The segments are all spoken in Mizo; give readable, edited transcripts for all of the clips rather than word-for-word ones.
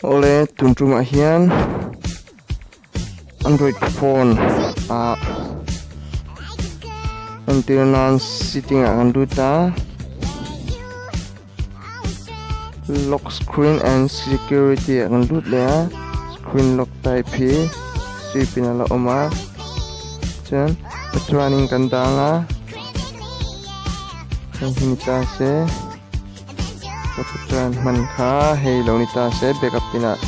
Awle tun tumah hian android phone ah entir nan setting ah kan lut a lock screen and security ah kan lut leh a screen lock type hi sweep in a la awm a chuan chuanin kan dang a hei hi ni ta se. Ka chuan hman kha hei lo ni ta se backup pinah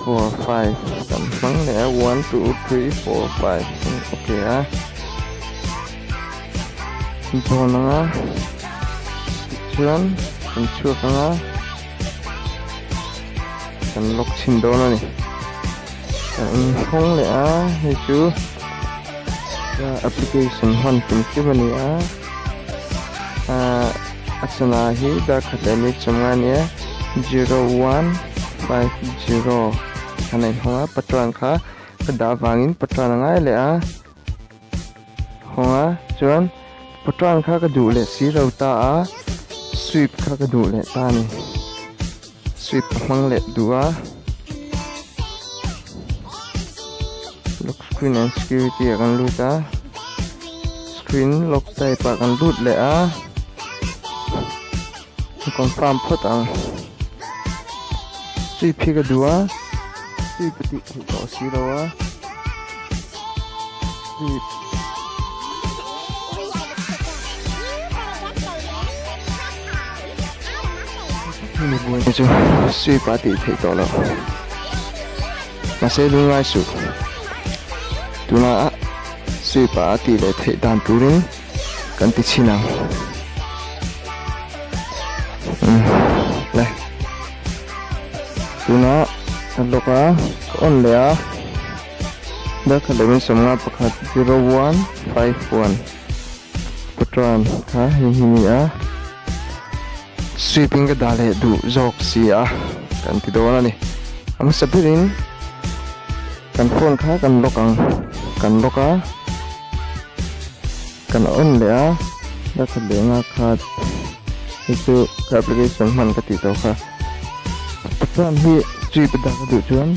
4 5 kan hmang leh a 1 2 3 4 5 okay a dawn anga tichuan kan chhuak anga kan lock chhin dawn a ni kan inhawng leh a hei chu application hman tum kim a ni a. A sana hi darkhat leh minute sawmnga a nia 0150 an a inhawng a patron kha ka dah avangin patron a ngai leh a hawng a chuan patron kha ka duh leh si lo ta a sweep kha ka duh leh ta a ni sweep ka hmang leh duh a lock screen and security ah kan lut a screen lock type ah kan lut leh a confirm phawt ang sweep hi ka duh a sweep a tih theih tawh si lo a sweep Hemi buaina chu sweep a tih theih tawh loh. Mahse lungngai suh. Tuna sweep a tih leh theih dan turin kan ti chhin ang. Umm le. Tuna ka lock a, ka on leh a. Darkhat leh 1 1 01 5 1. Patron kha hei hi ni a sweeping ka dah leh duh zawk si a kan ti dawn a ni a hmasa berin kan phone kha kan lock ang kan lock a kan on leh a darkhat leh nga khat hei chu ka application hman ka tih tawh kha patron hi sweep a dah ka duh chuan.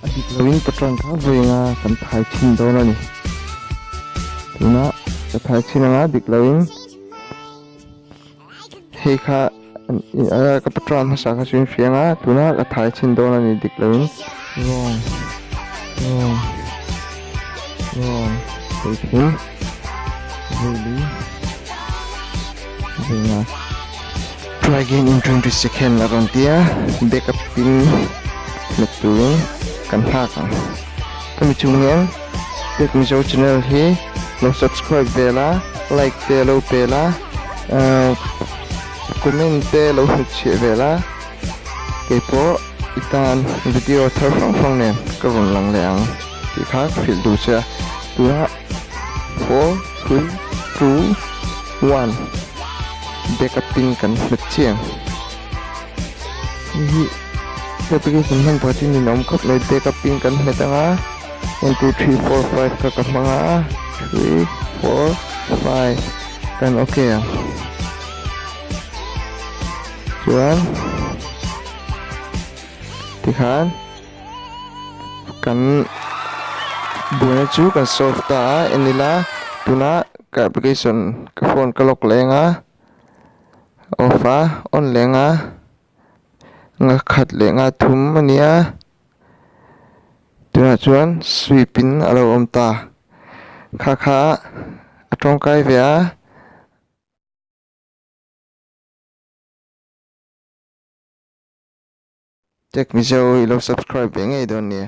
A dik loin patron kha vawiinga kan thai chhin dawn a ni. Tuna ka thai chhin anga dik loin hei kha ka patron hmasa kha chu in hria anga tuna ka thai chhin dawn a ni dik loin wrong wrong wrong hei thum vawi vawiinga Try again in 20 second a rawn ti a, backup pin hmet turin kan nghak ang. Hemi chung hian Tech Mizo channel hi lo subscribe ve la, like te lo pe la, comment te lo hnutchhiah ve la, keipawh i tan video thar hrang hrang nen ka rawn lang leh ang tih kha ka hrilh duh che a. Tunah 4, 3, 2, 1. Backup pin kan hmet chiang. Hei hi application hman pakhat hi ninawm khawp mai backup pin kan hmet anga 1 2 3 4 5 kha ka hmang a 3 4 5 kan okay ang. Chuan tikhan kan buaina chu kan solve ta a en ila tuna ka application ka phone ka lock leng a off a on leng a nga khat leh nga thum a nia tunah chuan sweep in a lo awm ta kha kha a tawngkai ve a. Tech Mizo i lo subscribe ve ngei dawn nia.